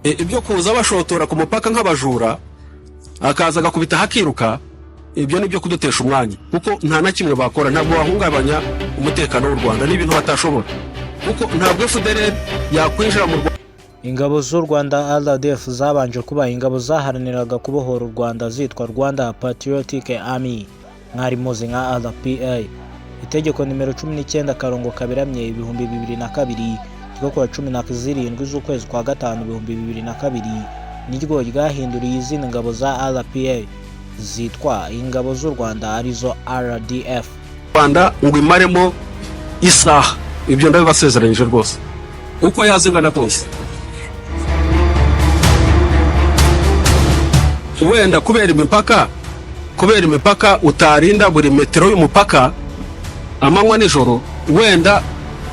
Ibyo kuza bashotora ku mupaka nk'abajura, akaza agakubita hakiruka, ibyo ni byo kudutesha umwanya, kuko nta na kimwe bakora, ntabwo bahungabanya umutekano w'u Rwanda, ni ibintu batashobora, kuko ntabwo FDLR yakwinjira mu Rwanda. Ingabo z'u Rwanda RDF zabanje kuba ingabo zaharaniraga kubohora u Rwanda zitwa Rwanda Patriotic Army, mwari muzi nka RPA. Itegeko nimero 19/2002 ryo kuwa 17 z'ukwezi kwa gatanu 2002 niryo ryahinduriye izina ingabo za RPA zitwa ingabo z'u Rwanda arizo RDF. Rwanda ngo imaremo isaha, ibyo ndabibasezeranyije rwose, uko yazingana kose. Wenda kubera imipaka utarinda buri metero y'umupaka amanywa nijoro, wenda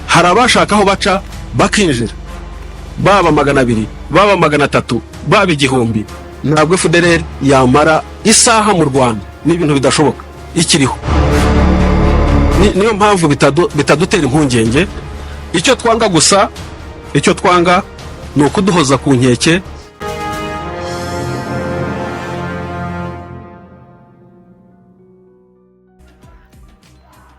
hari abashaka aho baca bakinjira, baba 200, baba 300, baba 1000, ntabwo FDLR yamara isaha mu Rwanda, ni ibintu bidashoboka ikiriho. Niyo mpamvu bitadutera impungenge. Icyo twanga gusa, icyo twanga ni ukuduhoza ku nkeke.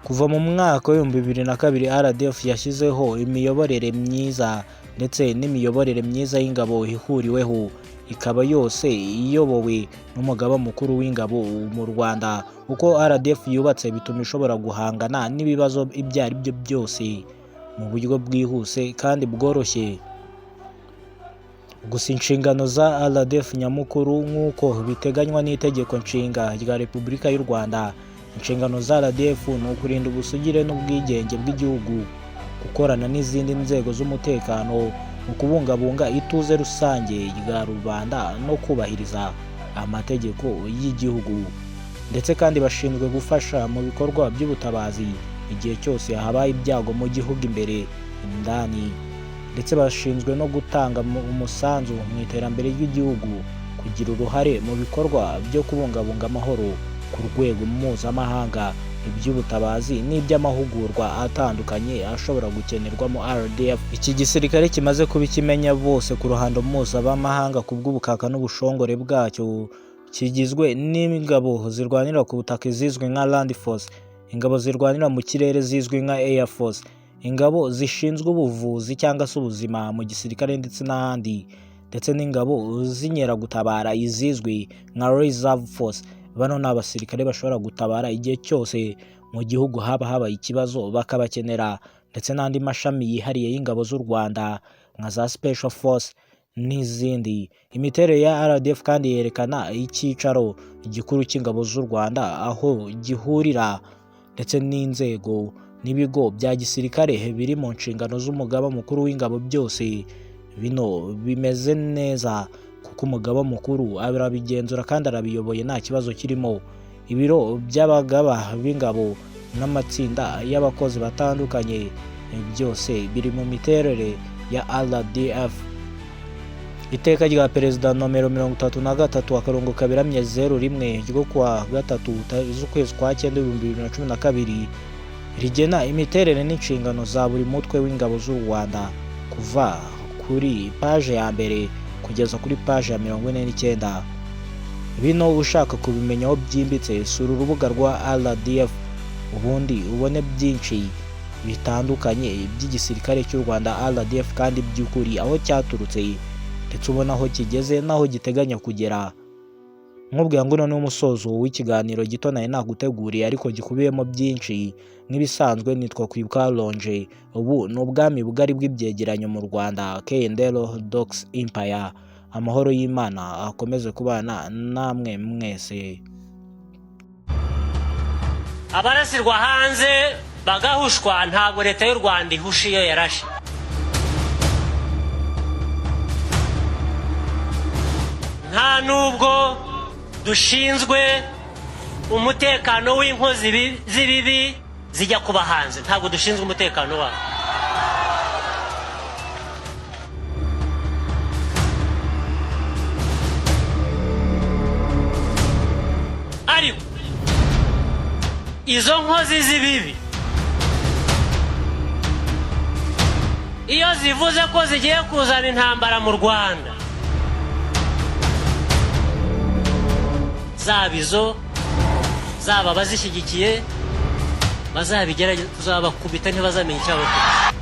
Kuva mu mwaka w'2002 RDF yashyizeho imiyoborere myiza ndetse n'imiyoborere myiza y'ingabo ihuriweho, ikaba yose iyobowe n'umugaba mukuru w'ingabo mu Rwanda. Uko RDF yubatse bituma ishobora guhangana n'ibibazo ibyo ari byo byose mu buryo bwihuse kandi bworoshye. Gusa inshingano za RDF nyamukuru nk'uko biteganywa n'itegeko nshinga rya Repubulika y'u Rwanda, inshingano za RDF ni ukurinda ubusugire n'ubwigenge bw'igihugu, gukorana n'izindi nzego z'umutekano mu kubungabunga ituze rusange rya rubanda no kubahiriza amategeko y'igihugu, ndetse kandi bashinzwe gufasha mu bikorwa by'ubutabazi igihe cyose habaye ibyago mu gihugu imbere indani, ndetse bashinzwe no gutanga umusanzu mu iterambere ry'igihugu, kugira uruhare mu bikorwa byo kubungabunga amahoro ku rwego mpuzamahanga, iby'ubutabazi n'iby'amahugurwa atandukanye ashobora gukenerwamo RDF. Iki gisirikare kimaze kuba ikimenya bose ku ruhando mpuzamahanga ku bw'ubukaka n'ubushongore bwacyo, kigizwe n'ingabo zirwanira ku butaka zizwi nka Land Force, ingabo zirwanira mu kirere zizwi nka Air Force, ingabo zishinzwe ubuvuzi cyangwa se ubuzima mu gisirikare ndetse n'ahandi, ndetse n'ingabo z'inkeragutabara izizwi nka Reserve Force. Bano ni abasirikare bashobora gutabara igihe cyose mu gihugu haba habaye ikibazo bakabakenera, ndetse n'andi mashami yihariye y'ingabo z'u Rwanda nka za Special Force n'izindi. Imiterere ya RDF kandi yerekana icyicaro gikuru cy'ingabo z'u Rwanda aho gihurira ndetse n'inzego n'ibigo bya gisirikare biri mu nshingano z'umugaba mukuru w'ingabo. Byose bino bimeze neza kuko umugaba mukuru arabigenzura kandi arabiyoboye, nta kibazo kirimo. Ibiro by'abagaba b'ingabo n'amatsinda y'abakozi batandukanye byose biri mu miterere ya RDF. Iteka rya Perezida nomero 33/01 ryo kuwa 3 z'ukwezi kwa 9 2012 rigena imiterere n'inshingano za buri mutwe w'ingabo z'u Rwanda, kuva kuri paje ya mbere kugeza kuri paje ya 49. Bino ushaka kubimenyaho byimbitse, sura urubuga rwa RDF ubundi ubone byinshi bitandukanye by'igisirikare cy'u Rwanda RDF, kandi by'ukuri aho cyaturutse ndetse ubona aho kigeze n'aho giteganya kugera. Nkubwira ngo uno ni umusozo w'ikiganiro gito nari naguteguriye ariko gikubiyemo byinshi. Nk'ibisanzwe nitwa Kwibuka Longe, ubu ni ubwami bugari bw'ibyegeranyo mu Rwanda, K&L Docs Empire. Amahoro y'Imana akomeze kubana namwe mwese. Abarasirwa hanze bagahushwa, ntabwo leta y'u Rwanda ihusha iyo yarashe. Nta nubwo dushinzwe umutekano w'inkozi z'ibibi zijya kuba hanze, ntabwo dushinzwe umutekano wabo. Ariko izo nkozi z'ibibi iyo zivuze ko zigiye kuzana intambara mu Rwanda, Zaba izo, zaba abazishyigikiye, bazabigerageza tuzabakubita ntibazamenya icyabakubita.